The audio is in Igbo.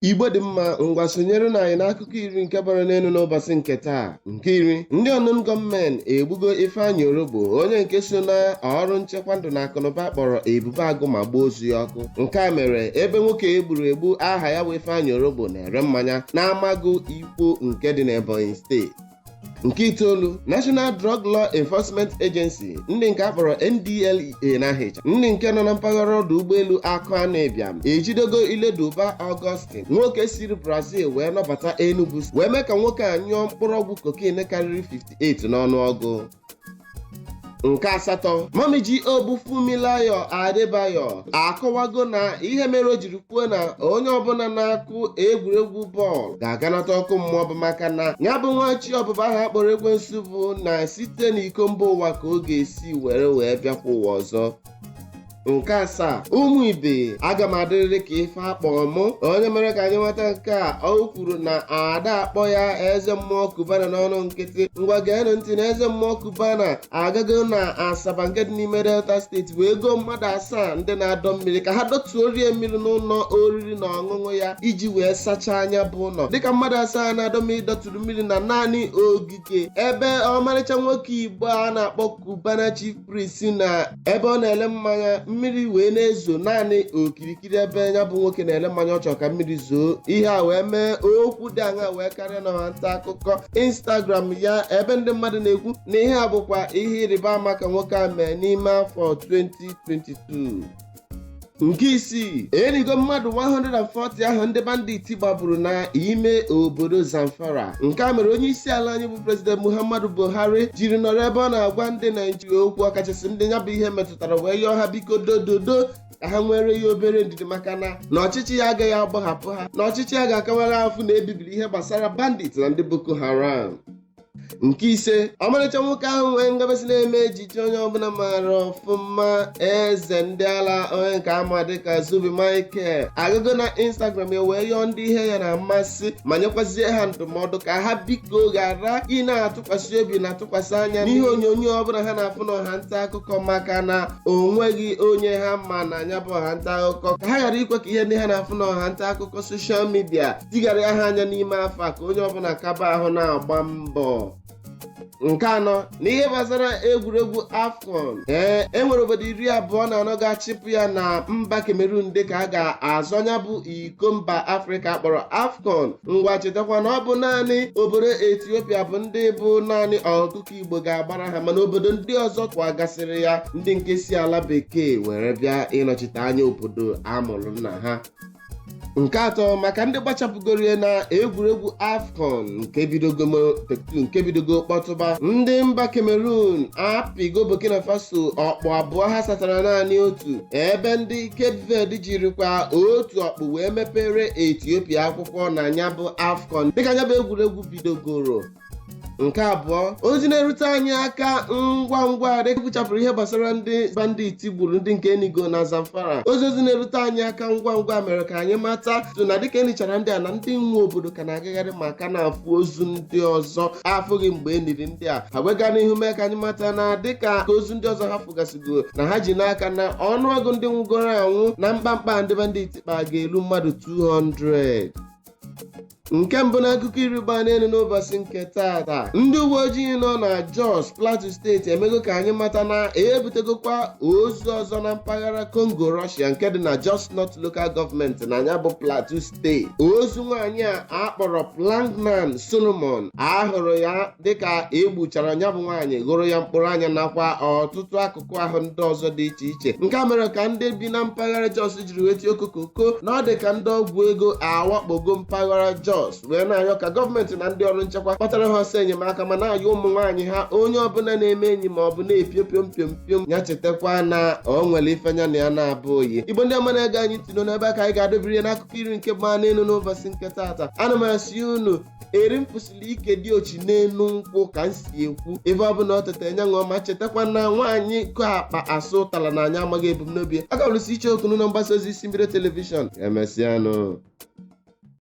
Igbo dị mma. Ngwa, sonyere na anyị n'akụkọ 10 nke bara n'elu n'ụbọchị nke taa. Nke 10, ndị unknown gunmen egbugo Ifeanyị Orogbo, onye nke so na ọrụ nchekwa ndụ na akụnụba kpọrọ Ebube Agụ, ma gbuo ozu ya ọkụ. Nke a mere ebe nwoke egburu egbu aha ya bụ Ifeanyị Orogbo na-ere mmanya na-amagụ Ikwo nke dị n'Ebonyi Steeti. Nke 9, National Drug Law Enforcement Agency, ndị nke akpọrọ NDLEA na ahịcha, ndị nke nọ na mpaghara ọdụ ụgbọelu Akụ Anụ Ịbịam, ejidego Ileduba Augustine, nwoke siri Brazil wee nọbata Enugu, wee mee ka nwoke a nyụọ mkpụrụ ọgwụ cocaine karịrị 58 n'ọnụọgụ. Nke 8, Mami G.O bụ Fumilayo Adebayo akọwago na ihe mere o jiri kwuo na onye ọbụla na-akụ egwuregwu bọọlụ ga-aganata ọkụ mmụọ bụ maka na ya bụ nwa chi ọbụba ahụ akpọrọ ekwensu bụ na site n'iko mba ụwa ka ọ ga-esi were wee bịakwa ụwa ọzọ. Nke 7, ụmụ ibe, aga m adịrịrị ka ife akpọ mụ. Onye mere ka anyị nweta nke a, o kwuru na ada akpọ ya eze mmụọ Cubana n'ọnụ nkịtị. Ngwa, geenụ ntị na eze mmụọ Cubana agago na Asaba nke dị n'ime Delta Steeti wee goo mmadụ 7 ndị na-adọ mmiri ka ha dọtuo rie mmiri n'ụlọ oriri na ọṅụṅụ ya iji wee sachaa anya bụ ụlọ, dịka mmadụ 7 na-adọ mmiri dọturu mmiri na naanị ogige ebe ọmarịcha nwoke Igbo a na-akpọ Cubana Chief Priest na ebe ọ na-ele mmanya. Mmiri wee na-ezo naanị okirikiri ebe ya bụ nwoke na-ele mmanya ọ chọrọ ka mmiri zoo. Ihe a wee mee okwu dị aṅa wee karịa na nta akụkọ Instagram ya, ebe ndị mmadụ na-ekwu na ihe a bụkwa ihe ịrịba ama ka nwoke a mee n'ime afọ 2022. Nke 6, erigo mmadụ 140 ahụ ndị bandit gbagburu na ime obodo Zamfara. Nke a mere onye isi ala anyị bụ President Muhammadu Buhari jiri nọrọ ebe ọ na-agwa ndị Naijiria okwu, ọkachasị ndị ya bụ ihe metụtara, wee yọọ ha biko, dododo, ka ha nwere ya obere ndidi, maka na ọchịchị ya agaghị agbahapụ ha, na ọchịchị ya ga-akawara afụ na ebibiri ihe gbasara bandit na ndị Boko Haram. Nke 5, ọmarịcha nwoke ahụ nwee ngabasị na-eme ejije onye ọbụla maara ọfụma, eze ndị ala, onye nke ama dịka Zubi Michael, agụgo na Instagram ya wee yọọ ndị ihe ya na-amasị ma nyekwazie ha ndụmọdụ ka ha biko ghara ị na-atụkwasị obi na atụkwasị anya n'ihe onyonyo ọbụla ha na-afụ n'ọha nta akụkọ, maka na o nweghị onye ha ma na anya bụ ọha nta akụkọ, ka ha ghara ikwe ka ihe ndị ha na-afụ n'ọha nta akụkọ social media tigara ha anya n'ime afọ a, ka onye ọbụla kaba ahụ na-agba mbọ. Nke 4, n'ihe gbasara egwuregwu AFCON, ee, enwere obodo 24 ga-achịpụ ya na mba Cameroon dịka a ga-azọnya bụ iko mba Afrịka akpọrọ AFCON. Ngwa, chetakwa na ọ bụ naanị obodo Ethiopia bụ ndị bụ naanị ọkụkọ Igbo ga-agbara ha, mana obodo ndị ọzọ tụwagasịrị ya ndị nke si ala bekee were bịa ịnọchite anya obodo amụrụ nna ha. Nke 3, maka ndị gbachapụgoro na egwuregwu AFCON nke bidogo kpọtụba, ndị mba Cameroon apịgo Burkina Faso ọkpụ 2 ha satara naanị otu, ebe ndị Cape Verde jirikwa otu ọkpụ wee mepere Ethiopia akwụkwọ na ya bụ AFCON dịka ya bụ egwuregwu bidogoro. Nke 2, ozi na-erute anyị aka ngwa ngwa dịka kwuchapụrụ ihe gbasara ndị bandit gburu ndị nke Enigo na Zamfara, ozi na-erute anyị aka ngwa ngwa mere ka anyị mata so na dịka enichara ndị a, na ndị nwe obodo ka na-agagharị ma ka na-afụ ozu ndị ọzọ afụghị mgbe eniri ndị a. Ha wega n'ihu mee ka anyị mata na dịka ozu ndị ọzọ ha fụgasịgo, na ha ji n'aka na ọnụọgụ ndị nwụgoro anwụ na mkpamkpa ndị bandit kpa ga-eru mmadụ 200. Nke 1 n'akụkọ 10 gbaa n'elu n'ụbọchị nke taata, ndị uwe ojii nọ na Jos, Plateau Steeti emego ka anyị mata na ebutegokwa ozu ọzọ na mpaghara Congo Russia nke dị na Jos North Local Government na ya bụ Plateau Steeti. Ozu nwaanyị a akpọrọ Plangnan Solomon, ahụrụ ya dịka egbuchara ya bụ nwaanyị, ghụrụ ya mkpụrụ anya nakwa ọtụtụ akụkụ ahụ ndị ọzọ dị iche iche. Nke a mere ka ndị bi na mpaghara Jos jiri wee tie okokoko na ọ dị ka ndị ọgwụ ego awakpogo mpaghara Jos, wee na-ayọ ka gọọmenti na ndị ọrụ nchekwa kpatara ha ọsọ enyemaka, ma na-ayọ ụmụ nwaanyị ha, onye ọbụla na-eme enyi ma ọ bụ na-epio piom piom piom ya, chetakwa na o nwere ife anya na ya na-abụ oyi. Igbo ndị ọma na-ege anyị ntị n'ebe ka anyị ga-adobiri ya n'akụkọ 10 nke gbaa n'elu n'ụbọchị nke taata. Ana m asị unu eri m kwụsịrị ike dị ochi n'elu nkwụ ka m si ekwu ebe ọ bụla ọ tete nya ṅụọ, ma chetakwa na nwaanyị kụ akpa asụ ụtara na anya amaghị ebumnobi. A ga-alụsi iche okunu na mgbasa ozi isi mbido telivishọn. Emesịanụ.